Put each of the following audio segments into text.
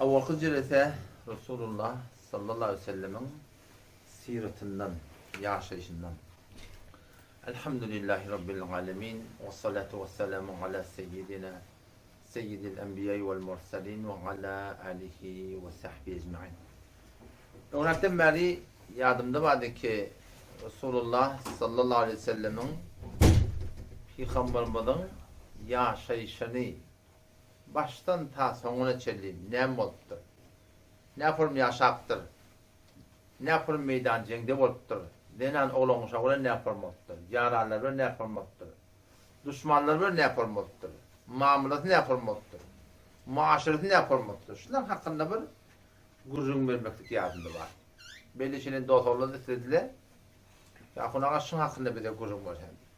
Owalky jelese Resulullah sallallahu aleýhi we sellemiň syratyndan, ýaşaýşyndan. Elhamdülillahi Rabbil alemin, wessalatu wessalamu ala seýýidina seýýidil enbiýai wel murselin we ala alihi we sahbihi ecmain. Öňräkden bäri ýadymda bardy ki, Resulullah sallallahu aleýhi we sellemiň Pygamberimiziň ýaşaýşyny başdan ta soňuna çenli näme bolupdyr? Nähurm ýaşapdyr? Nähurm meýdan jeňde bolupdyr? Zenan oglan-uşak bilen nähurm bolupdyr? Ýaranlar bilen nähurm bolupdyr? Duşmanlar bilen nähurm bolupdyr? Mamlasy nähurm bolupdyr? Muaşeresi nähurm bolupdyr? Şular hakynda bir gürrüň bermeklik ýadymda bar. Belli şeýle dos-oglan islediler. Ahun aga şuň hakynda bize gürrüň berseň diýip.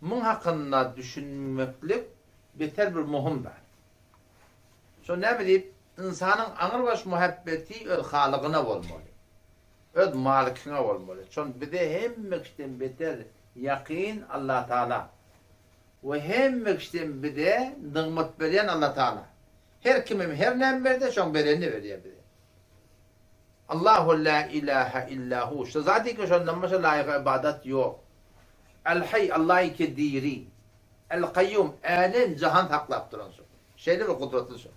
Muň hakynda düşünmeklik beter bir möhüm zat. Şo näme diýip, ynsanyň aňrybaş muhabbeti öz Halygyna bolmaly. Öz Malikiňe bolmaly. Şon bize hemme kişiden beter ýakyn Allatagala. We hemme kişiden bize nygmat berýän Allatagala. Her kimem her näme berse şoň berenini berýär bize. Allahu la ilahe illa hu. Şu zat ki şondan başga laýyk ybadat ýok. El Haý Allah ki diri. El Kaýýum älem jahan saklap duran şu. Şeýle bir gudratly şu.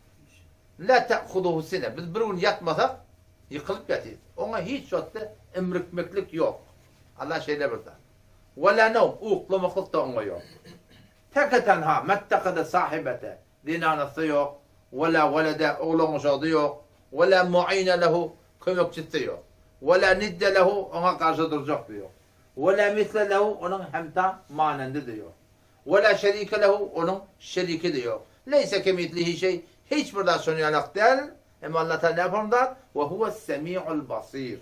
La te'huzuhu sine. Biz bir gün ýatmasak ýykylyp ýatyrys. Oňa hiç wagtda imrikmeklik ýok. Allah şeýle bir zat. We la newm uklamaklyk da oňa ýok. Teke tenha mettehede sahibete. Zenanasy-da ýok, we la welede, oglan-uşagy-da ýok, we la muine lehu, kömekçisi-de ýok, we la nidde lehu, oňa garşy durjak-da ýok, we la misle lehu, onuň hemta manendy-da ýok, we la şerike lehu, onuň şeriki-de ýok. Leýse kemislihi şeý, hiç bir zat şonuň ýalak däl, emma Allah Tagala näme zat? We huwes-semi'ul basir.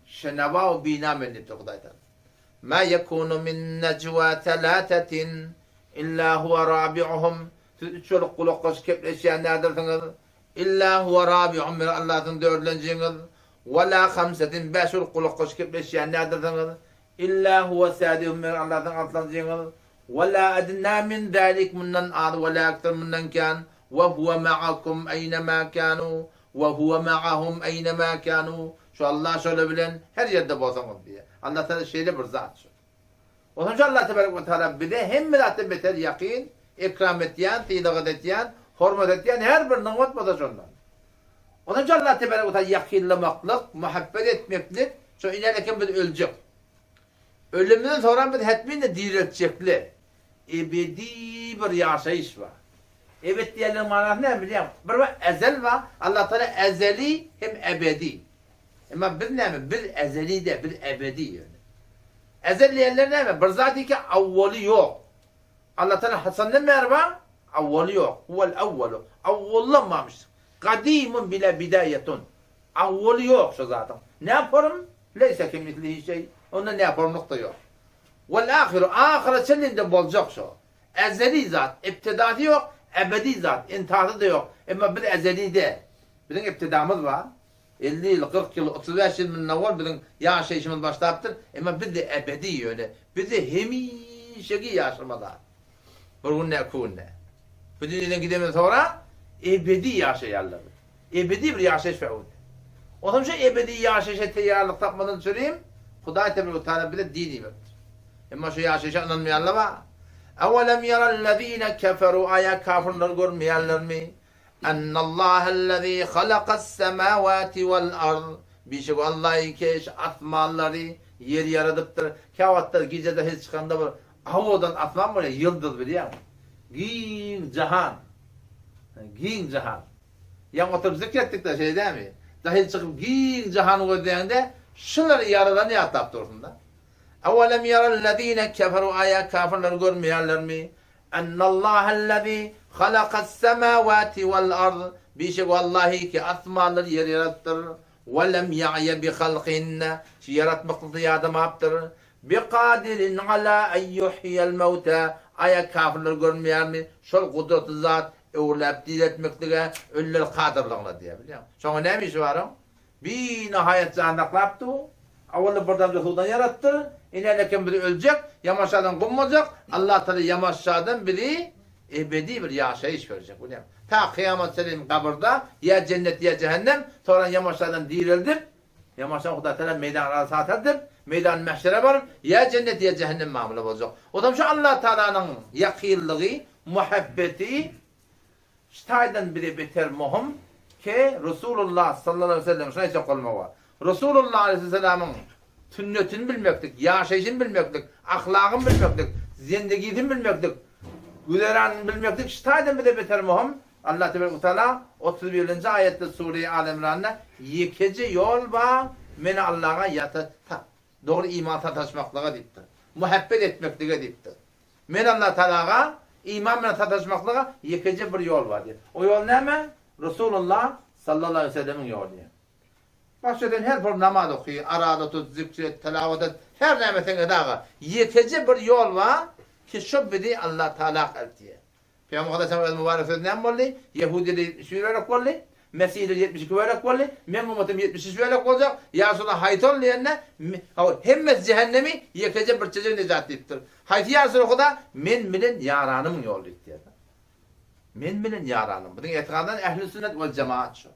Şenawa we bina men diýipdir Hudaý Tagala. Ma ýekunu min nejwa selasetin illa huwa rabi'uhum Siz üç bolup gulaklaşyp gepleşýän däldirsiňiz. Illa huwa rabi'uhum men Allah siziň dördülenjiňiz. Wa la hamsetin bäş bolup gulaklaşyp gepleşýän däldirsiňiz. Illa huwa sadihum men Allah siziň altynjyňyz. Wa la adna min zalik mundan az wa la ekser mundan kän. Wa huwa ma'akum eýnemâ kânû Wa huwa ma'ahum eýnemâ kânû Şu Allah şolar bilen her ýerde bolsaňyz diýýär. Allah Tagala şeýle bir zat şu. Onsoň şu Allah tebarek we taala bize hemme zatdan beter ýakyn, ekram etýän, sylag etýän, hormat etýän her bir nygmat bolsa şondan. Onsoň şu Allah tebarek we taala ýakynlamaklyk, muhabbet etmeklik, şo iner eken biz öljek. Ölümden soňra biz hetmin-de direltjekler. Ebedi bir ýaşaýyş bar. Ebed diýenleriň manasy näme bilýäňmi? Bir bar ezel bar, Allah Tagala ezeli hem ebedi. Emma biz näme? Biz ezeli däl, biz ebedi ýöne. Ezel diýenler näme? Bir zat ki awwaly ýok. Allah Tagala haçandan bäri bar? Awwaly ýok. Huwel awwalu. Awwaldan barmyş. Gadimun bila bidaýetun. Awwaly ýok şo zadyň. Nä form? Leýse kemislihi şeý. Onda nä formluk-da ýok. Wal ahiru, ahyra çenli-de boljak şo. Ezeli zat, ibtidasy ýok, ebedi zat, intihasy-da ýok. Emma biz ezeli däl. Biziň ibtidamyz bar. 50 ýyl, 40 ýyl, 35 ýyl mundan owal biziň ýaşaýşymyz başlapdyr. Emma bizde ebedi ýöne. Bizde hemişeki ýaşama zat. Bir gün däl, iki gün däl. Bu dünýeden gidenden soňra ebedi ýaşaýarlar. Ebedi bir ýaşaýyş bar onda. Onsoň şu ebedi ýaşaýşa teýýarlyk tapmadan çürim, Hudaý tebarek we taala bize din iberipdir. Emma şu ýaşaýşa ynanmaýanlar bar. Awalem ýarallezine keferu aýa kafirler görmeýärlermi? Ennallahellezî halakas-semâwâti wal-ard Bişek Alla ki şu asmanlary, ýeri ýaradypdyr. Käwagtlar gijede hiç çykanda bir owadan asman bolýar, ýyldyz bilýäňmi? Giň jahan. Giň jahan. Ýaňy oturyp zikr etdik-dä, şeýle dälmi? Dahyl çykyp giň jahany gözleýäňde, şulary Ýaradany ýatlap dursuň-da. Awalem ýarallezine keferu aýa kafirler görmeýärlermi? Ennallahellezî halakas-semâwâti wal-ard Bişek Wallahi ki asmanlary ýeri ýaradypdyr. We lem ýa'ýe bihalkyhinne Şu ýaratmaklykda ýadamapdyr. Biqadirin ala en ýuhýiýel mewtä Aýa kafirler görmeýärmi? Şol gudratly zat öwrüläp direltmeklige ölüler kadyrlygyna diýýär bilýäňmi? Şoňa näme işi bar oň? Binahaýat jan saklapdy bu. Awalda bir damja suwdan ýaratdyr. Ine eken biz öljek, ýamaşadan gum boljak. Allah Taala ýamaşadan bizi. Ebedi bir ýaşaýyş berjek. Bu näme? Ta kyýamat çenli gabyrda ýa jennet ýa jähennem, soňra ýamaşlardan direldip, ýamaşdan Hudaý Tagala meýdan arasat edip, meýdan mähşere baryp, ýa jennet ýa jähennem mamla boljak. Onam şu Allah Tagalanyň ýakynlygy, muhabbeti şu taýdan bize beter möhüm ke Resulullah sallallahu aleýhi we sellem şuny aýtjak bolmagy bar. Resulullah aleýhissalamyň sünnetini bilmeklik, ýaşaýşyny bilmeklik, ahlagyny bilmeklik, zendegisini bilmeklik, güzeranyny bilmeklik şu taýdan bize beter möhüm. Allah tebarek we taala 31-nji aýatda Sure-i Al Imranda ýekeje ýol bar, meni Allaha ýa-da dogry iman sataşmaklyga diýipdir. Muhabbet etmeklige diýipdir. Men Allah Tagalaga iman bilen sataşmaklyga ýekeje bir ýol bar diýýär. O ýol näme? Resulullah sallallahu aleýhi we sellemiň ýoly diýýär. Başga sen her bir namaz oky, araza tut, zikr et, tilawat et, her näme etseň et aga. Ýekeje bir ýol bar ki şo bizi Allah Tagala eltýär. Pygamber Aleyhisselam öz mübarek sözi näme boldy? Ýehudiler 71 bölek boldy, Mesihler 72 bölek boldy, meň ummatym 73 bölek boljak. Ýa Resulallah haýsy ol diýende, hawa, hemmesi jähennemi, ýekeje bir çejek nejat diýipdir. Haýsy ýa Resulallah? Men bilen ýaranymyň ýoly diýipdir. Men bilen ýaranym. Biziň etigadan ähli sünnet wel jemaat şu.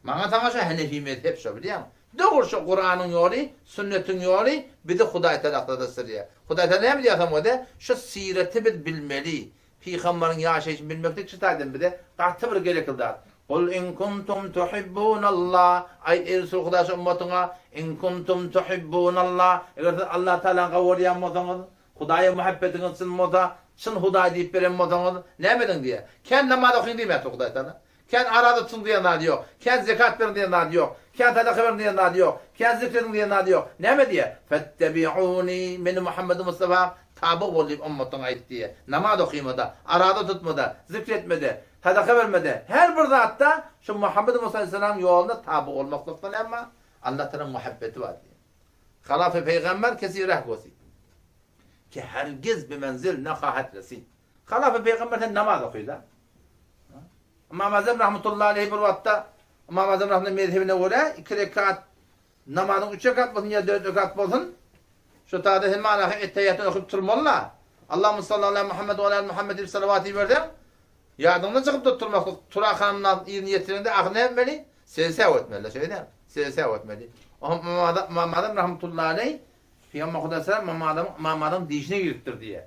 Maňa saňa şo Henefi mezhep şo bilýäňmi? Dogry şo Kuranyň ýoly, sünnetiň ýoly bizi Hudaý Tagala sadaşdyrýar. Hudaý Tagala näme diýýär soňra-da? Şo syrety biz bilmeli. Pygambaryň ýaşaýşyny bilmeklik şu taýdan bize gaty bir gerekli zat. Kul in kuntum tuhibbunallah, aýt eý Resul Hudaý şu ummatyňa, in kuntum tuhibbunallah, eger siz Allah Tagalany gowy görýän bolsaňyz, Hudaýa muhabbetiňiz çyn bolsa, çyn Hudaý diýip beren bolsaňyz, näme ediň diýýär. Kän namaz okyň diýmäpdir Hudaý Tagala. Kän araza tutuň diýen zady ýok. Kän zekat beriň diýen zady ýok. Kän sadaka beriň diýen zady ýok. Kän zikr ediň diýen zady ýok. Näme diýýär? Fettebi'uni, meni Muhammedi Mustafa tabyg bol diýip ymmatyňa aýt diýýär. Namaz okymada, araza tutmada, zikr etmede, sadaka bermede, her bir zatda şu Muhammedi Mustafa aleyhisselamyň ýoluna tabyg bolmaklykda näme bar? Allah Tagalaň muhabbeti bar diýýär. Halafy pygamber kesi reh gosi. Ki hergiz bi menzil nehahet resid. Halafy pygamber sen namaz okyda. Ymam Azam rahmetullahi aleýhi bir wagtda Ymam Azam rahmetullahi mezhebine görä iki rekat namazyň üç rekat bolsun ýa dört rekat bolsun şu taýda sen manahy ettehiýatyny okyp turmaly-la. Allahumma salli ala Muhammed we ala ali Muhammed diýip salawat iberseň ýadyňdan çykyp dur turmaklyk turakandan yzyny ýetireňde ahyr näme etmeli? Sejde sehw etmeli, şeýle dälmi? Sejde sehw etmeli. Ymam Azam rahmetullahi aleýh Pygamber Hudaý salam Ymam Azamyň Ymam Azamyň dişine giripdir diýýär.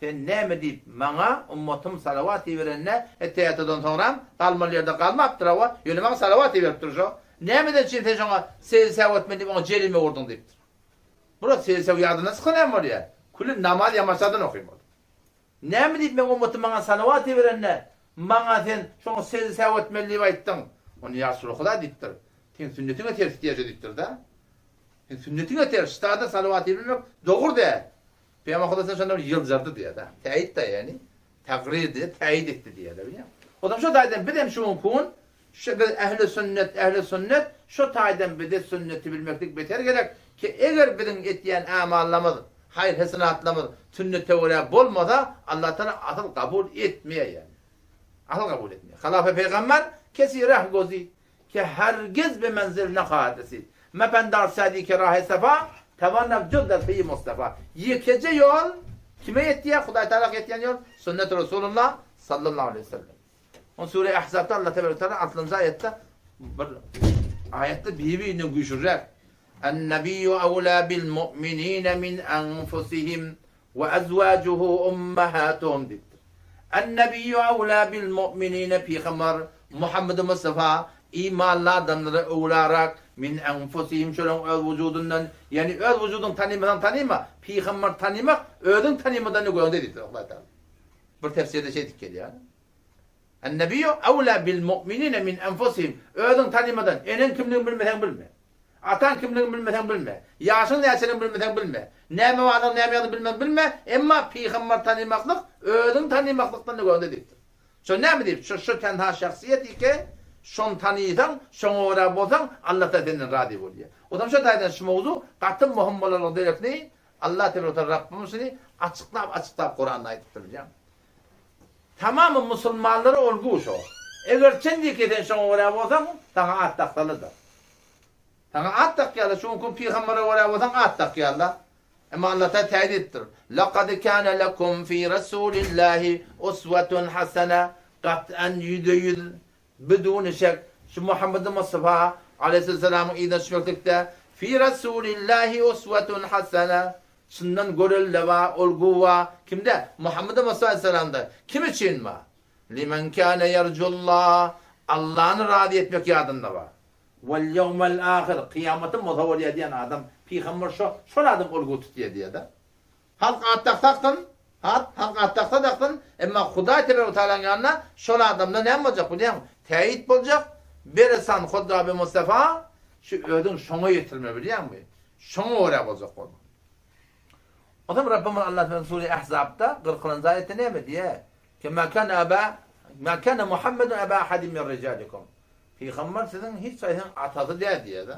Sen näme diýip, maňa, ummatym salawat iberende, ettehiýatadan soňram, galmaly ýerde galmapdyr, hawa, ýöne maňa salawat iberipdir şo. Nämeden üçin sen şoňa sejde säw etme diýip, oňa jerime urduň diýipdir. Bular sejde säw ýadyndan çyksa näme bolýar? Küli namaz ýamaşadan okymaly. Näme diýip meň ummatym maňa salawat iberende, maňa sen şoňa sejde säw etmeli diýip aýtdyň? Ony ýa Resulallah diýipdir. Seň sünnetiňe ters diýer şo diýipdir-de. Seň sünnetiňe ters, ştada salawat ibermek dogry däl. Pygamber Hudaý şonda bir ýyljyrdy diýýär-de. Täýit-de ýagny tagrir diýýär, täýit etdi diýýär-de bilýäňmi? Onsoň şo taýdan biz hem şu günki gün şu biz ähli sünnet, ähli sünnet şo taýdan bize sünneti bilmeklik beter gerek ki eger biziň etýän amallarymyz, haýyr-hesenatlarymyz sünnete görä bolmasa Allah Tagala asyl kabul etmeýär ýagny. Asyl kabul etmeýär. Halafa pygamber kesi reh gozi Ke hergiz be menzil nehahet resid. Mependar Sadi ke rahe sefa, tevannak cuz der peyi Mustafa. Ýekeje ýol kime ýetýär? Hudaý Tagala ýetýän ýol sünnet Resulullah sallallahu aleýhi we sellem. On sure Ahzabda Allah tebarek taala altynjy aýatda bir aýatda biri-birinden güýçlüräk. En-nebiyyu awla bil mu'minine min enfusihim We azwajuhu ummahatuhum diýipdir. En-nebiyyu awla bil mu'minine Pygamber Muhammedi Mustafa imanly adamlara öwlarak min enfusihim şolaryň öz wujudyndan, ýagny öz wujudyňy tanymasaň tanyma, Pygamber tanymak özüňi tanymadan öňde diýipdir Hudaý Tagala. Bir tefsirde şeýdip gelýär. En-nebiyyu awla bil mu'minine min enfusihim özüňi tanymadan, eneň kimligini bilmeseň bilme. Ataň kimligini bilmeseň bilme. Ýaşyň näçeligini bilmeseň bilme. Näme bardygyny näme ýokdugyny bilmeseň bilme, emma pygamber tanymaklyk özüňi tanymaklykdan öňde diýipdir. Şo näme diýip, şo şo tenha şahsyýet ike, şony tanysaň, şoňa görä bolsaň, Allah Taala senden razy bolýar. Onsoň şo taýdan şu mowzu gaty möhüm bolanlygy derekli Allah tebarek we taala Rabbimiz şuny açyklap açyklap Kuranda aýdypdyr bilýäňmi? Tamamy musulmanlara olgu şo. Eger çyn dike sen şoňa görä bolsaň, saňa at daksalyda. Saňa at dakýarlar, şu günki pygambere görä bolsaň at dakýarlar. Emma Allah Taala täýit edipdir. Laqad kana lekum fi Rasulillahi uswatun hasana gat'an 100% biduni şek şu Muhammed Mustafa aleyhisselamyň yzyna düşmeklikde fi Rasulillahi uswatun hasana çyndan görelde bar, olgu bar. Kimde? Muhammed Mustafa aleyhisselamda. Kim üçin bar? Limen kana yercullah Allahny razy etmek ýadynda bar. Wal ýewmel ahyr, kyýamatyň bolsa bolýar diýen adam, pygamber şo, şol adam olgu tutýar diýýär-de. Halk at daksa aksyn, hat, halk at daksa daksyn, emma Hudaý tebarek we tagalaň ýanynda şol adamda näme boljak bilýäňmi? Täýit boljak, beresan Huda bi Mustafa, şu özüň şoňa ýetirme bilýäňmi? Şoňa görä boljak bolma. Onsoň Rabbimiz Allah subhanahu sure Ahzabda 40-njy aýatda näme diýýär? Kema kana aba, ma kana Muhammedun aba ahadin min rijalikum. Pygamber siziň hiç haýsyňyň atasy däl diýýär-de.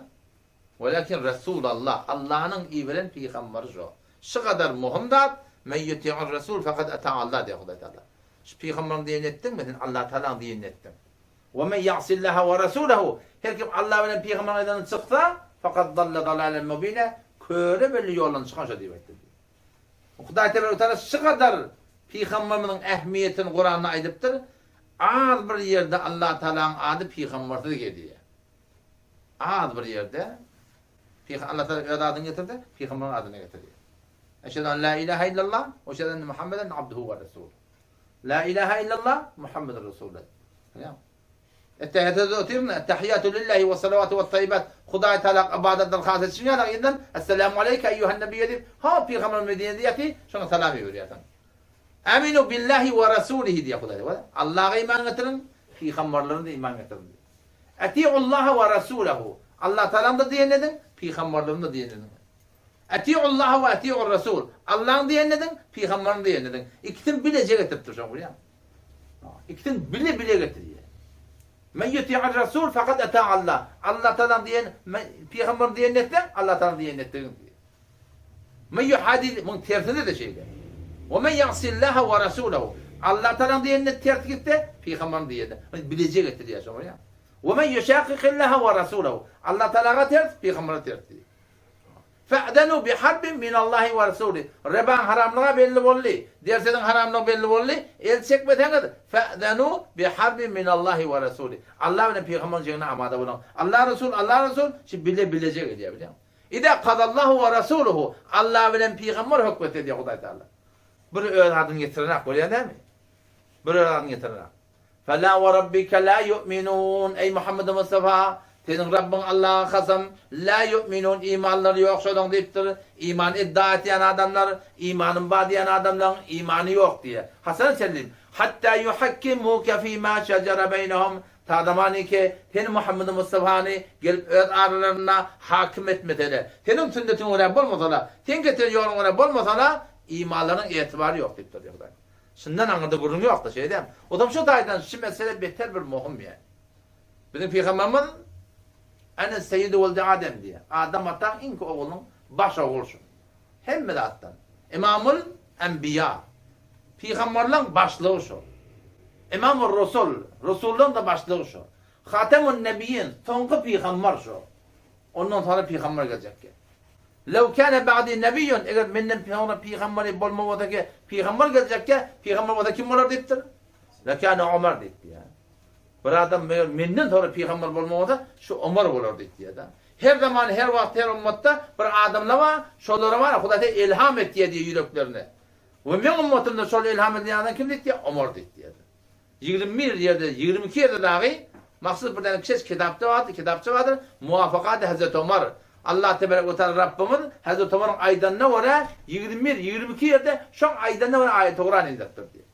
Welakin Resulallah, Allanyň iberen pygamberi şo. Şu gadar möhüm zat, Men ýuti'ir Resul fekad ata'Allah diýýär Hudaý Tagala. Şu pygamberiň diýenini etdiňmi, sen Allah Tagalaň diýenini etdiň. We men ýa'sillaha we rasulahu, her kim Allah bilen pygamberiň aýdanyny çyksa, fekad dalle dalalen mubina, köre belli ýoldan çykan şo diýip aýtdy. Hudaý Tebarek Tagala şu gadar pygamberimiziň ähmiýetini Kuranda aýdypdyr. Az bir ýerde Allah Tagalaň ady pygambersiz gelýär. Az bir ýerde Allah Tagala öz adyny getirdi, pygamberiň adyny getirýär. Eşhedü en la ilahe illallah we eşhedü enne Muhammeden abduhu we resuluh. La ilahe illallah Muhammeden Resulullah. Ettehiýýatü otyryn, Ettehiýýatü lillahi we salawatu we taýýibat. Hudaý Tagala ybadatdan has etsin ýaly yzdan Esselamu aleýke eýýuhan nebiyye diýip, ha pygamber Medinede ýaty, şoňa salam iberýärsiň. Aminu billahi we rasulihi diýýär Hudaý Tagala. Allaha iman getiriň, pygamberlerine-de iman getiriň diýýär. Atiullaha we rasulahu. Allah Tagalaň-da diýenini ediň, pygamberleriniň-de diýenini ediň. Atiullaha we atiur rasul. Allaň diýenini ediň, pygamberiň diýenini ediň. Ikisini bileje getiripdir şoň bilýäňmi? Ikisini bile bile getirýär. Men ýuti'ir rasul fakat ata Allah. Allah Tagalaň diýen, pygamberiň diýenini etseň, Allah Tagalaň diýenini etdigiň diýýär. Men ýuhadil, muň tersine-de şeýle. We men ýa'sillaha we rasulahu. Allah Tagalaň diýenine ters gitse, pygamberiň diýenine. Bileje getirýär şoň bilýäňmi? We men ýuşakikillaha we rasulahu. Allah Tagalaga ters, pygambere ters diýýär. Fe'zenu biharbin minallahi we rasulih. Ribaň haramlygy belli boldy. Dersediň haramlygy belli boldy. El çekmeseňiz, fe'zenu biharbin minallahi we rasulih. Allah bilen pygamberiň jeňine amada boluň. Allah Resul, Allah Resul, şu bile bileje gelýär bilýäňmi? Iza kazallahu we rasuluhu. Allah bilen pygamber hökmet edýär Hudaý Taala. Bir öz adyny getirenak bolýar dämi? Bir öz adyny getirenak. Fela we rabbike la ýu'minun, Eý Muhammed Mustafa, seniň Rabbyň Allaha kasam, la ýu'minun, imanlary ýok şolaň diýipdir. Iman iddia etýän adamlar, imanym bar diýen adamlaň imany ýok diýýär. Haçana çenli? Hatta ýuhakkimuke fima şejere beýnehum, ta zamaniki seni Muhammed Mustafany gelip öz aralarynda hakim etmesele, seniň sünnetiňe görä bolmasala, seň getiren ýoluňa görä bolmasala, imanlarynyň etibary ýok diýipdir Hudaý. Şundan aňyrda gürrüň ýokdy, şeýdem. Ozam şu taýdan şu mesele beter bir möhüm ýa. Biziň pygamberimiz Ene seýýidu weldi Adem diýýär. Adam ataň iňki oglunyň baş ogul şu. Hemme zatdan. Imamul enbiýa. Pygamberleň başlygy şu. Imamur rusul, rusullaryň da başlygy şu. Hatemun nebiýin, soňky pygamber şu. Ondan soňra pygamber geljek. Lew kâne ba'dî nebiyyun, eger menden soňra pygamberi bolma bolsa ki, pygamber geljekkä, pygamber bolsa kim bolar diýipdir? Lekâne Omar diýipdir. Bir adam meger menden soňra pygamber bolma bolsa, şu Omar bolar diýipdir. Her zaman, her wagt, her ummatda bir adamlar bar, şolara bar, Hudaý ilham etýär diýýär ýüreklerine. We meň ummatymda şol ilham edilen adam kim diýipdir? Omar diýipdir. 21 ýerde, 22 ýerde dagy mahsus bir däne kiçeç kitapça bardyr, kitapça bardyr, Muwafakady Hezreti Omar. Allah tebarek we taala Rabbymyz Hezreti Omaryň aýdanyna görä 21, 22 ýerde şoň aýdanyna görä aýaty Kuran indiripdir diýýär.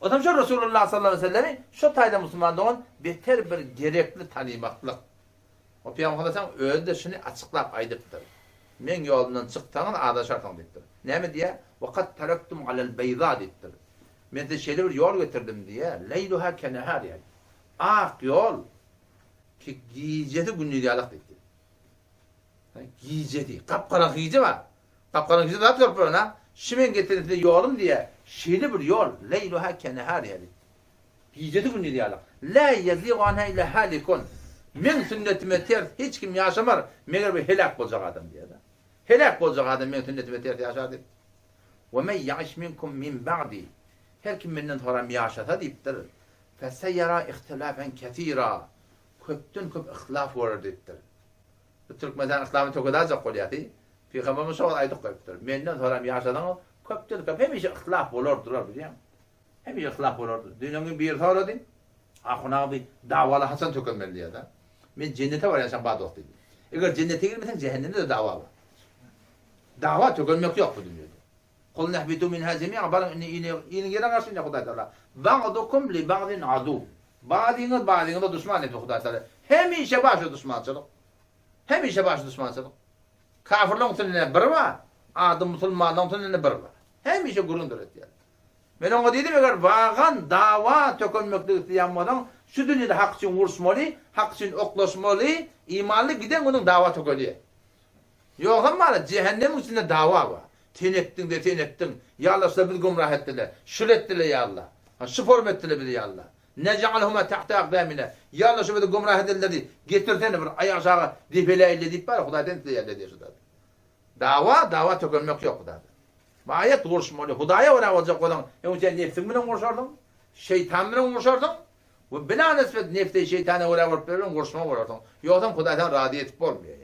Onsoň şo Resulullah sallallahu aleýhi we sellemi şo taýda musulman dogan beter bir gerekli tanymaklyk. O Pygamber sallallahu aleýhi we sellem özi-de şuny açyklap aýdypdyr. Meň ýolumdan çyksaňyz azaşarsyňyz diýipdir. Näme diýýär? Wa kad terektum alel beýza diýipdir. Men size şeýle bir ýol getirdim diýýär, leýluha kenehariha diýýär. Ak ýol ki gijesi gündiz ýalak diýipdir. Gijesi, gap-garaňky gije bar. Gap-garaňky gije zat görüp bolan-a. Şu men getiren size ýolum diýýär, şeýle bir ýol, leýluha kenehariha diýipdir. Gijesi gündiz ýalak. La ýezigu anha illa halikun. Meň sünnetime ters hiç kim ýaşamar, meger bir heläk boljak adam diýýär. Heläk boljak adam meň sünnetime ters ýaşar diýip. We men ýaiş minkum min ba'di. Her kim menden soram ýaşasa diýipdir. Feseyara ihtilafen kesira. Köpden köp ihtilaf bolar diýipdir. Bu Türkmenistan yslamy tökedajak bolýardy. Pygamberimiz şo wagt aýdyp goýupdyr. Menden soram ýaşasaňyz köpden köp hemişe yhtilaf bolar durar bilýäňmi? Hemişe yhtilaf bolar. Düýn gün biri sorady. Ahun aga bi dawaly haçan tökelmeli diýýär-de. Men jennete barýançam bar dost diýdi. Eger jennete girmeseň jähennemde-de dawa bar. Dawa tökelmek ýok bu dünýede. Kulnehbitu minha jemi'a baryň indi ine iniň ýere garşy ine Hudaý Tagala. Ba'dukum li ba'din adu. Bazyňyz bazyňyza duşman diýipdir Hudaý Tagala. Hemişe bar şu duşmançylyk. Hemişe bar şu duşmançylyk. Kafirleň üstünde bir bar, ady musulmanlaryň üstünde bir bar. Hemişe gürrüň döretýär. Men oňa diýdim, eger wagan, dawa tökenmeklik isleýän bolsaň, şu dünýede hak üçin uruşmaly, hak üçin oklaşmaly, imanly giden günüň dawa tökelýär. Ýogsam bar, jähennemiň içinde dawa bar. Sen etdiň-de, sen etdiň. Ýa Allah, şular bizi gümrah etdiler. Şul etdiler, ýa Allah. Ha, şu forma etdiler bizi, ýa Allah. Nej'alhuma tahta akdamina. Ýa Allah, şu bizi gümrah edenleri getirsene bir aýak aşaga depeläýeli diýip bar, Hudaýdan isleýärler diýýär şu zady. Dawa, dawa tökenmek ýok bu zada. Maýat uruşmaly. Hudaýa görä boljak bolsaň, öň sen nebsiň bilen urşarsyň, şeýtan bilen urşarsyň we bila nisbet nebse şeýtana görä bolup berseň uruşma bolarsyň. Ýogsam Hudaý seni razy edip bolmaýar.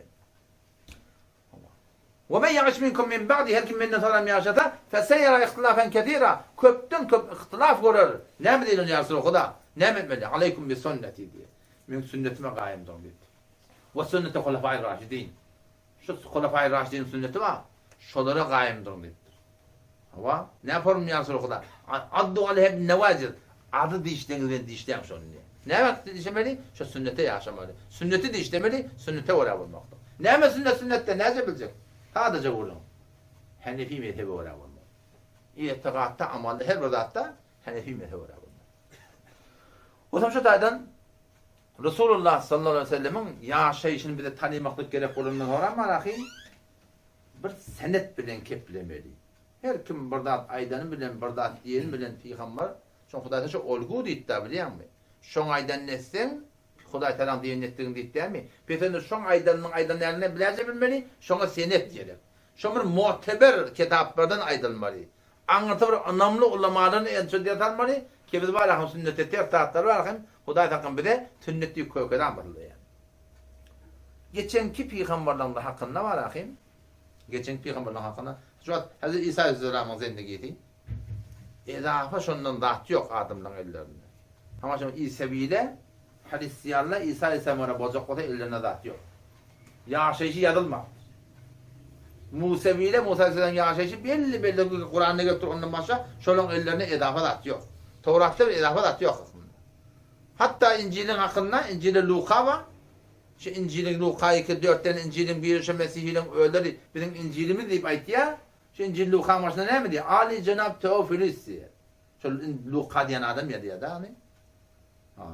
We men ýaş minkum min ba'di her kim menden soňram ýaşasa, feseyera ihtilafen kesira, köpden köp ihtilaf görer. Näme diýlen ýa Resulallah, Huda, näme etmeli? Aleýkum bi sünneti diýýär. Meň sünnetime gaýym duruň diýipdir. We sünneti hulafaýy raşidin. Şu hulafaýy raşidiniň sünneti bar, şolara gaýym duruň diýipdir. Hawa, näme form ýa Resulallah? Addu aleýha bin newajiz. Azy dişleňiz bilen dişläň şony diýýär. Näme wagt dişlemeli? Şo sünnete ýaşamaly. Sünneti dişlemeli, sünnete görä bolmakdyr. Näme sünnet sünnetde näce biljek? Sadaja gürrüň. Henefi mezhebe görä bolmaly. Itigatda, amalda her bir zatda Henefi mezhebe görä bolmaly. Onsoň şu taýdan Resulullah sallallahu aleyhi ve sellemiň ýaşaýşyny bize tanymaklyk gerek bolandan soňra marahy bir senet bilen keplemeli. Her kim bir zat aýdany bilen, bir zat diýeni bilen pygamber, şoň Hudaý şo olgu diýipdä bilýäňmi? Şoň aýdanyny etseň, Hudaý Tagalaň diýenini etdigiň diýip dälmi? Pes indi şoň aýdanynyň aýdanyny näme biläje bilmeli, şoňa senet gerek. Şo bir muteber kitaplardan aýdylmaly. Aňyrsy bir ynamly ulamalardan ençe ders almaly, ki biz bar hem sünnete ters zatlar bar hem Hudaý sakyn bize sünnet diýip kökedan basylýar. Geçenki pygamberleň hakynda bar ahim. Geçenki pygamberleň hakynda. Şu wagt Hezreti Isa aleyhisselamyň zendigisi. Ezafa şondan zat ýok adamlaryň ellerinde. Hawa şo Isewile, hristianlar Isa aleyhisselam görä boljak bolsa ellerinde zat ýok. Ýaşaýşy ýazylmapdyr. Musewile, Musa aleyhisselamyň ýaşaýşy belli belli Kuranda gelip dur ondan başga şolaryň ellerinde ezafa zat ýok. Towratda bir ezafa zat ýok aslynda. Hatda Injiliň hakynda Injilde Luka bar. Şu Injiliň Luka iki dörtden Injiliň biri şu Mesihiliň özleri biziň Injilimiz diýip aýtýar. Şu Injil Lukaň başynda näme diýýär? Aly jenap Teofilis diýýär. Şol Luka diýen adam ýazýar-da ony. Ha.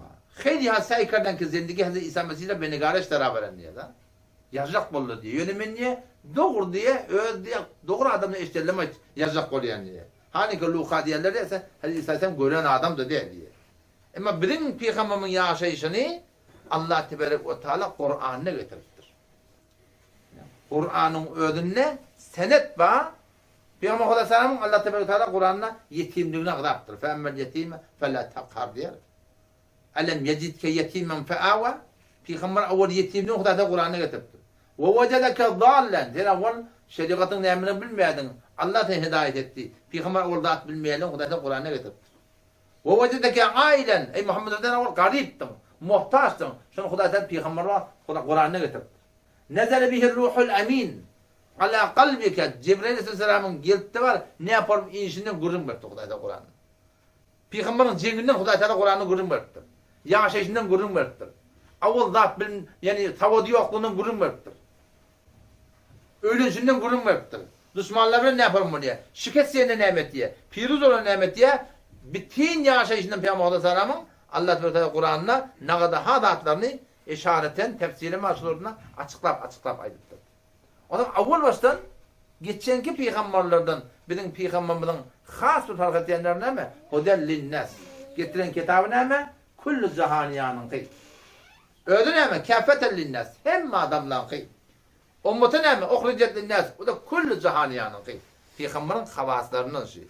Heli ha säý kerden ki zindigi Hazreti Isa Mesih ra benegareş dara beren diýýär-da. Ýazjak boldy diýýär. Ýöne men diýýär, dogry diýýär, öz diýýär, dogry adamdan eşidenlerimi aýt, ýazjak bolýan diýýär. Hany ki Luka diýenler diýse, Hazreti Isa sen gören adam-da däl diýýär. Emma biziň pygamberimiziň ýaşaýşyny Allah teberek we taala Kuranda getiripdir. Kuranyň özünde senet bar. Pygamber Hudaýsalamyň Allah teberek we taala Kuranda ýetimligini agzapdyr. Fe emmel ýetime fe la takhar diýer. Elem yejidke yetimen fe awa. Pygamber awal ýetimligini Hudaý taala Kuranda getiripdir. We wejedeke zallen. Sen awal şerigatyň nämini bilmeýärdiň. Allah seni hidaýat etdi. Pygamber awal zat bilmeýärligini Hudaý taala Kuranda getiripdir. We wejedeke ailen, eý Muhammet sen owal garypdyň, muhtaçdyň, şony Hudaý seni pygamber olarak Kuranda getiripdir. Nezele bihir ruhul emin ala kalbike, Jibril aleyhisselamyň gelipdi bar, näporum inişinden gürrüň beripdir Hudaý taala Kuranda. Pygamberyň jeňinden Hudaý taala Kuranda gürrüň beripdir. Ýaşaýşyndan gürrüň beripdir. Owal zat bilim, ýagny sawady ýoklugyndan gürrüň beripdir. Öýlenşinden gürrüň beripdir. Duşmanlar bilen näform bolýar? Şikes ýende näme etýär? Piruz bolanda näme etýär? Bütin ýaşaýşyndan Pygamber Aleyhisselamyň Allah Teala Teala Kuranda nagada ha zatlaryny eşareten, tefsiren maşgalaryna açyklap açyklap aýdypdyr. Onsoň awwal başdan geçenki pygamberlerden biziň pygamberimiziň has bir fark etýänleri näme? Hudel linnas. Getiren kitaby näme? Külli jahaniýanyňky. Özi näme? Käffeten linnas. Hemme adamlaňky. Ummata näme? Uhrijat linnäs, o-da külli jahaniýanyňky. Pygamberiň hawaslaryndan şi.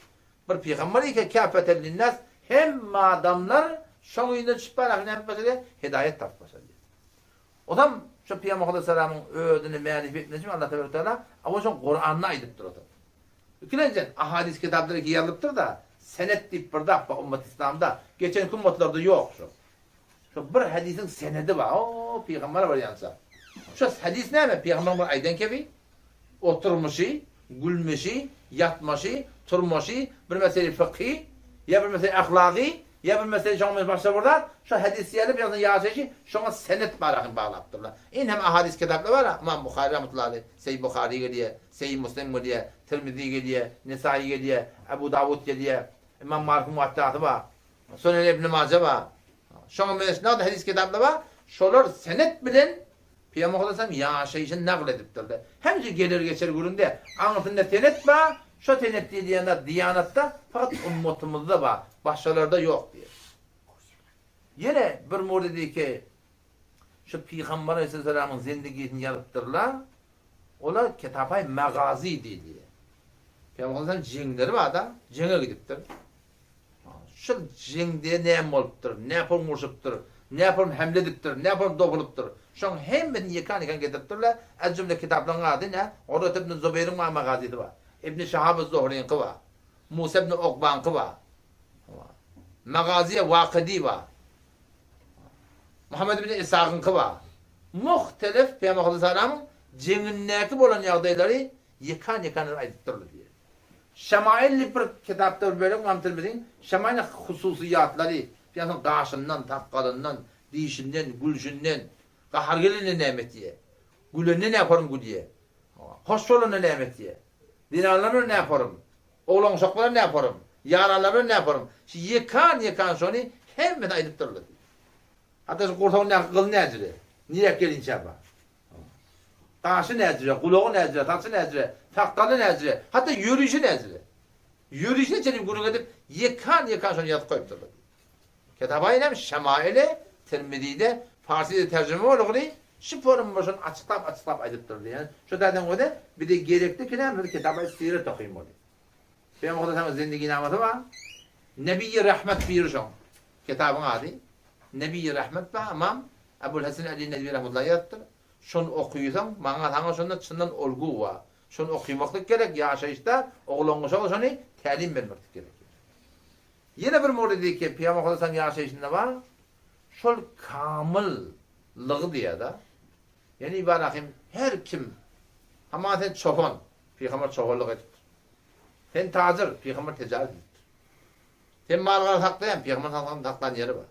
Bir pygamber ike käfeten linnäs, hemme adamlar şoň yzyna düşüp bararka näme edip başlaýar? Hidaýat tapyp başlaýar. Ozam şo Pygamber aleyhissalamyň özüni märif etmesi üçin Allah tebarek teala awal şoň Kuranda aýdypdyr ozal. Ikilenjen ahadis kitaplar iki ýazylypdyr-da, senet diýip bir zat bar ummat islamda, geçenki ummatlarda ýok şo. Şo bir hadisiň senedi bar, o pygambere barýança. Şo hadis näme? Pygamberiň bir aýdan kebi, oturmyşy, gülmüşi, ýatmaşy, turmaşy, bir mesele fykhy, ýa bir mesele ahlagy, ýa bir mesele şoňa meňzeş başga bir zat, şo hadis ýaly pygamberiň ýaşaýşy şoňa senet baraky baglapdyrlar. Indi hem ahadis kitaplar bar, Ymam Buhary rahmetullahi aleýh, Seýid Buhary gelýär, Seýid Muslim gelýär, Tirmizi gelýär, Nesaýy gelýär, Abu Dawud gelýär, Ymam Malikiň Muattasy bar. Sunen Ibn Maje bar. Şoňa meňzeş nagt hadys kitaplar bar. Şolar senet bilen Pygamber sallallahu ýaşaýşyny nagl edipdirler. Hemişe geler-geçer gürrüňde aňyrsynda senet bar, şo senet diýilýän zat diýanatda fakat ummatymyzda bar, başgalarda ýok diýýär. Ýene bir muridiki şu Pygamber aleyhisselamyň zindigisini ýazypdyrlar. Olar kitapaý magazi diýilýär. Pygamber sallallahu jeňleri bar-da, jeňe gidipdir. Şol jeňde näme bolupdyr, näpol urşupdyr, näpol hemle edipdir, näpol dogulypdyr. Şoň hemmesini ýekan-ýekan getiripdirler. Ez jümle kitaplaryň ady nä? Urwet ibn Zubeýriň bar magazisi bar. Ibn Şahab az-Zuhryňky bar. Musa ibn Ukbaňky bar. Magaziýa Wakydy bar. Muhammet ibn Ishagyňky bar. Muhtelif Pygamber aleyhissalamyň jeňindäki bolan ýagdaýlary ýekan-ýekan aýdypdyrlar diýýär. Şemail diýip bir kitapda bir bölek Ymam Tirmiziň Şemailiň hususyýatlary, ýagny gaşyndan, sakgalyndan, dişinden, gülşünden, gahar gelende näme etýär, gülende nähorum gülýär, hoş bolanda näme etýär, zenanlar bilen nähorum, oglan-uşaklar bilen nähorum, ýaranlar bilen nähorum, şu ýekan-ýekan şony hemmesini aýdyp durlar diýýär. Hatda şu gursagyndaky gyl näjire, niräk gelinçä bar. Gaşy näjire, gulagy näjire, saçy näjire, sakgaly näjire, hatda ýörişi näjire. Ýörişine çenli gürrüň edip, ýekan-ýekan şony ýazyp goýupdyrlar. Kitabaýyn hem Şemaili Tirmizide farsyda terjime bolguly şu forumda şony açyklap-açyklap aýdypdyr diýen. Şu taýdan göze bize gerekli ki näme biz Kitabaýy siret okymaly. Pygamber Hudaýyň zindiginamasy bar. Nebiýi Rahmet biri şoň. Kitabyň ady Nebiýi Rahmet bar, ymam Ebul Hesen Ali Nedwi rahmetullahi ýazypdyr. Şony okysaň, maňa saňa şonda çyndan olgu bar. Şony okymaklyk gerek, ýaşaýyşda oglan-uşaga şony tälim bermeklik gerek. Ýene bir mowridi ki, Pygamber Hudaýyň ýaşaýşynda bar, şol kamyllygy diýýär-de. Ýani Ibrahim her kim, hamana sen çopan, Pygamber çopanlyk edipdir. Sen tajyr, Pygamber tijaret edipdir. Sen mal-gara saklaýaň, pygamber sallallahu saklan ýeri bar.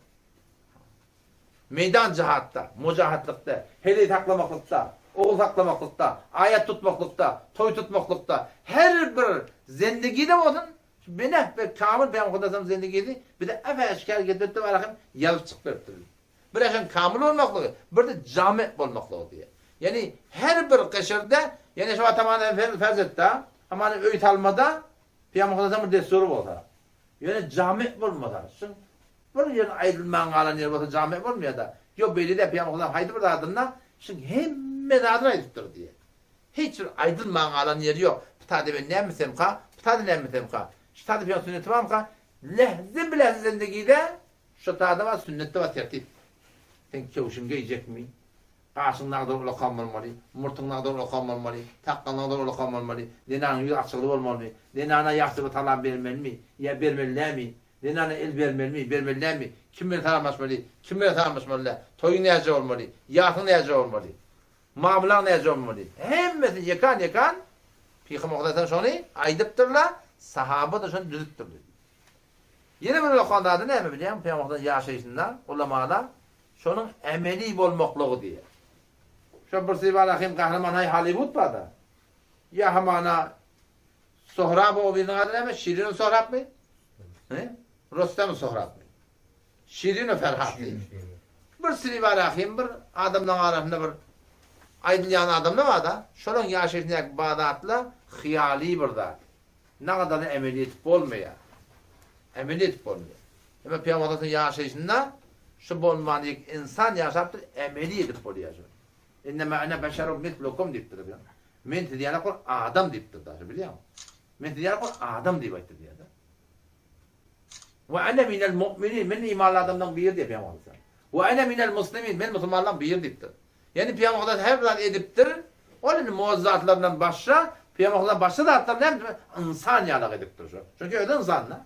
Meýdan jihatda, mujahatlykda, heleý saklamaklykda, ogul saklamaklykda, aýat tutmaklykda, toý tutmaklykda, her bir zendigide bolsun, şu beneh we kamyl pygamber sallallahu zendigisi bize äp-äşgär getiripdir, Rahym ýazyp çykyp beripdir. Bir äşem kamyl bolmaklygy, bir-de jamy bolmaklygy diýýär. Ýagny her bir gyşyrda, ýagny şu atamana ferz etdi, hamana öý salmada Pygamber Hudaýdan bir dessury bolsa, ýöne jamy bolmasa, şuň bir ýeri aýdylman galan ýeri bolsa jamy bolmaýar-da. Ýok, beýle däl, Pygamber Hudaý haýsy bir zadynda şuň hemme zadyny aýdypdyr diýýär. Hiç bir aýdylman galan ýeri ýok. Bu taýda men näme etsemka, bu taýda näme etsemka, şu taýda pygamber sünneti barmyka? Lähze-bilähze zendigide şu taýda bar, sünnetde bar tertip. Sen köwşüňi geýjekmi? Gaşyň nagdar ulakan bolmaly, murtuň nagdar ulakan bolmaly, sakgalyň nagdar ulakan bolmaly, zenanyň ýüzi açygly bolmalymy, zenana ýagşy bir salam bermelimi ýa bermeli dälmi, zenana el bermelimi, bermeli dälmi, kim bilen salamlaşmaly, kim bilen salamlaşmaly däl, toýuň näce bolmaly, ýasyň näce bolmaly, mamlaň näce bolmaly, hemmesini ýekan-ýekan Pygamber Hudaýdan şony aýdypdyrlar, sahaba-da şony düzüpdirler. Ýene bir ulakan zady näme bilýäňmi Pygamber Hudaýyň ýaşaýşynda ulamalar Şonuň emeli bolmaklygy diýýär. Şo bir Sibala hem gahryman haý Hollywood barda. Ýa hamana Sohrab o biriniň ady näme? Şirin Sohrabmy? He? Rostem Sohrabmy? Şirin Ferhat diýip. Bir Sibala hem bir adamlaryň arasynda bir aýdylýan adamlar barda, şolaryň ýaşaýşyndaky bar zatlar hyýaly bir zat. Nagadany emeli edip bolmaýar. Emeli edip bolmaýar. Emma Pygamber sallallahu ýaşaýşynda şu bolman ýek insan ýaşapdyr, emeli edip bolýar şony. Innema ene beşerun mislukum diýipdir. Men siz ýaly bir adam diýipdir da, bilýäňmi? Men siz ýaly bir adam diýip aýtdy diýýär-de. Wa ene minel mu'minin, men imanly adamlaryň biri diýip Pygamber aleyhisselam. Wa ene minel muslimin, men musulmanlaryň biri diýipdir. Ýagny Pygamber aleyhisselam her bir zat edipdir. Ol indi mu'jizatlaryndan başga, Pygamber aleyhisselam başga zatlar näme? Ynsan ýalak edipdir şo. Çünki özi ynsan-da.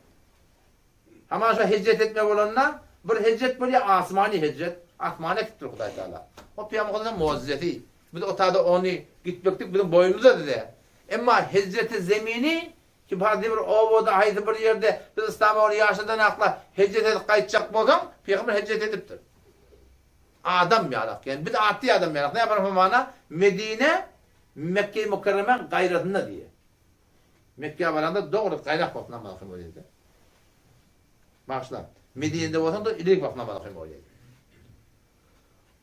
Hamana şo hijret etme bolanda, bir hijret bolýar, asmany hijret. Asmana äkitipdir Hudaý Taala. O Pygamber aleyhisselam mu'jizesi. Biz o tada ony gitmeklik biziň boýnumyzda-da. Emma hijreti zemini Kim haýsy bir obada, haýsy bir ýerde biz yslama ony ýaşadan akla hejret edip gaýtjak bolsaň, pygamber hejret edipdir. Adam ýalak, ýagny biz atly adam ýalak. Näme bir mana Medine Mekge-i Mükerremäň gaýrasynda diýýär. Mekgä baranda dogry gaýrak wagt namaz okamaly bolýar. Bagyşla. Medinede bolsaň da ilerik wagt namaz okamaly bolýar.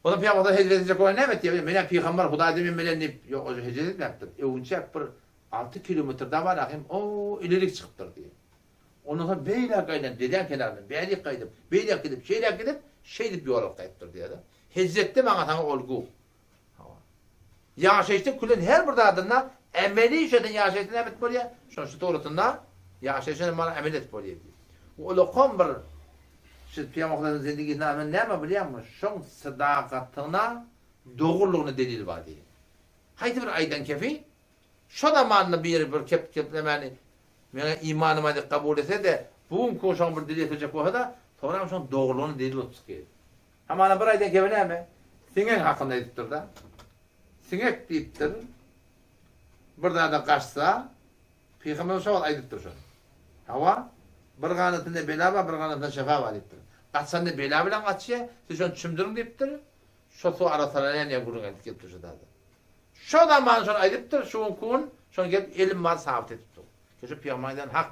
Onda pygamber hejret etjek bolan näme etýär? Menä pygamber Hudaý men bilen diýip, ýok, o hejret etmäpdir. Öwünçäk bir 6 kilometr da bar ahim, o ilerik çykypdyr diýip. Ondan soň beýläk aýlanyp, derýaň kenaryndan bärik gaýdyp, beýläk gidip, şeýläk gidip, şeýdip ýol alyp gaýypdyr diýýär. Hejretde maňa saňa olgu. Hawa. Ýaşaýyşda külen her bir zadynda emeli şeýtan ýaşaýyşda näme edip bolýar? Şonuň şu dogrusynda ýaşaýyşda maňa emel edip bolýar diýip. Ulakan bir Siz Pygamber zindigisinde näme bilýäňmi? Şoň sadakatyna dogrulygyna delil bar diýip. Haýsy bir aýdan kefi şo zamanda biri bir kep keplemäni meňe imanyma diýip kabul etse-de, bu günki gün şoňa bir dil ýetirjek bolsa-da, soňram şoň dogrulygyna delil bolup çykýar. Hamana bir aýdan kefi näme? Siňek hakynda aýdypdyr-da. Siňek diýipdir, bir zada gaçsa, Pygamberimiz şo wagt aýdypdyr şony. Hawa, bir ganatynda bela bar, bir ganatynda şefa bar diýipdir. Gaçanda bela bilen gaçýar, siz şony çümdüriň diýipdir. Şo suw arassalanýar diýen gürrüň aýdyp gelipdir şo zada. Şo zaman şony aýdypdyr, şu günki gün şony gelip elim bar sabyt edip dur. Şu pygamber aýdan hak.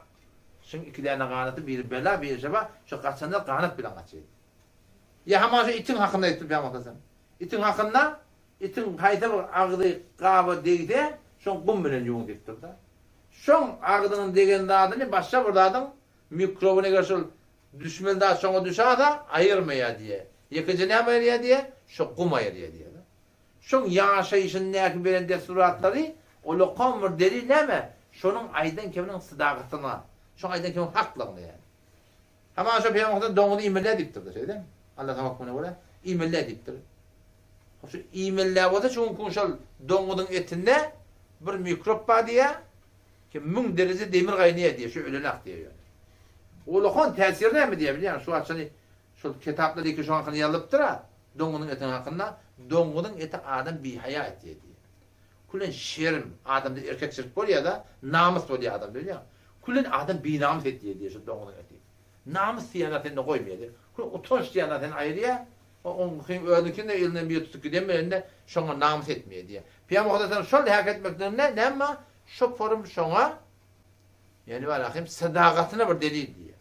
Şuň iki däne ganaty, biri bela, biri şefa, şo gaçanda ganat bilen gaçýar. Ýa hamana şu itiň hakynda aýdypdyr pygamber sallallahu Itiň hakynda Itiň haýsy bir agzy gaba degse, şoň gum bilen ýuwuň diýipdir-de. Şoň agzynyň degen zadyny başga bir zadyň mikrobyny eger şol düşmeli zat şoňa düşase, aýyrmaýar diýýär. Ýekeje näme aýyrýar diýýär? Şo gum aýyrýar diýýär-de. Şoň ýaşaýşyndäki beren dessuratlary ullakan bir delil näme? Şonuň aýdan keminiň sydagatyna, şoň aýdan keminiň haklygyna ýagny. Hamana şo pygamber doňuzy iýmeli diýipdir-de, şeýdemi? Allahyň hökmüne görä, iýmeli diýipdir. Şu iýmeli bolsa, şu günki şol doňuzyň etinde bir mikrop bar diýýär, ki 1000 dereje demir gaýnaýar diýýär, şu ölenak diýýär ýöne. Ulakan täsiri näme diýýär bilýäňmi? Şu wagt şony şol kitaplar iki şoň hakynda ýazylypdyr-a, doňuzyň etiniň hakynda, doňuzyň eti adam bihaýa etýär diýýär. Külen şerim, adamda erkekçilik bolýar-da, namys bolýar adamda bilýäňmi? Külen adam binamys etýär diýýär şu doňuzyň eti. Namys diýen zat sende goýmaýar diýýär. Külen utanç diýen zat seni aýyrýar. Onuňkyň özüniňkini-de elinden biri tutup giden bilen-de şoňa namys etmeýär diýýär. Pygamber Hudaýdan şol häk etmekliginde näme bar? Şo forum şoňa ýani bar ahim sadagatyna bir delil diýýär.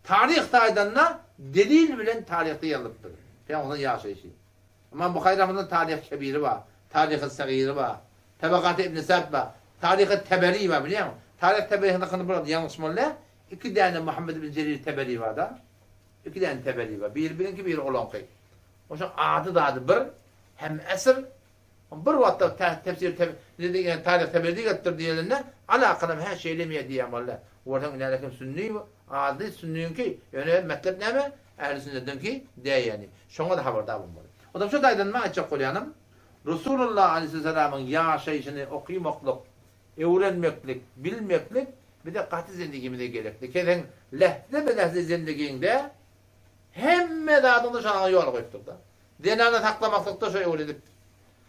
Taryh taýdan-da delil bilen taryhda ýazylypdyr. Pygamber Hudaýyň ýaşaýşy. Ymam Buhary rahmetullah Taryh Kebiri bar, Taryhy Sagyry bar, Tabakaty Ibn Sa'd bar, Taryhy Teberi bar bilýäňmi? Taryh Teberi hakynda bir ýalňyşmaly däl. Iki däne Muhammed ibn Jerir Teberi bar-da. Iki däne Teberi bar. Biri biziňki, biri olaňky. Oşa ady zady bir, hem esr. Bir wagtda tefsir ne Taryh Teberi gelipdir diýilende, alakalam hä şeýlemi diýýän boldy. Görseň ine kim sünni ady sünniňki, ýöne metlep näme? Ähli sünnetdeňki däýýäni. Şoňa-da habardar bolmaly. Onda şu taýdan men aýtjak bolýanym, Resulullah aleýhissalamyň ýaşaýşyny okymaklyk, öwrenmeklik, bilmeklik bize gaty zendigimize gerekli. Keseň lähze-be-lähze zendigiňde hemme zadyňda şoňa ýol goýupdyr-da. Zenany saklamaklykda şo öwredipdir.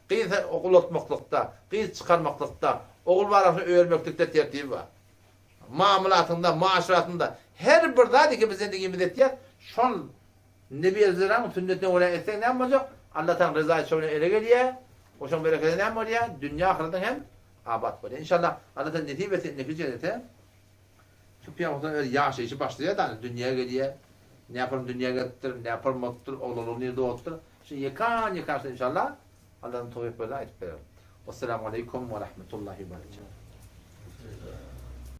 Gyz ulaltmaklykda, gyz çykarmaklykda, ogul barasyny öýermeklikde tertibi bar. Mamylatynda, maşratynda her bir zat iki biz zendigimiz etýäs, şol Nebi Ezraň sünnetine görä etseň näme boljak? Allah taň rezaýy şo bilen ele gelýär. Oşoň bereketi näme bolýar? Dünýä ahyratyň hem abat bolýar. Inşallah Allah taala nesip etse indiki jennete şu pygamberimiziň öz ýaşaýşy başlaýar da dünýä gelýär. Näpar dünýä gelipdir, näpar bolupdyr, oglanlygy nirde bolupdyr. Şu ýekan ýekan inşallah Allah'ın towfik berse aýdyp berer. Wassalamu aleýkum we rahmetullahi we berekatuh.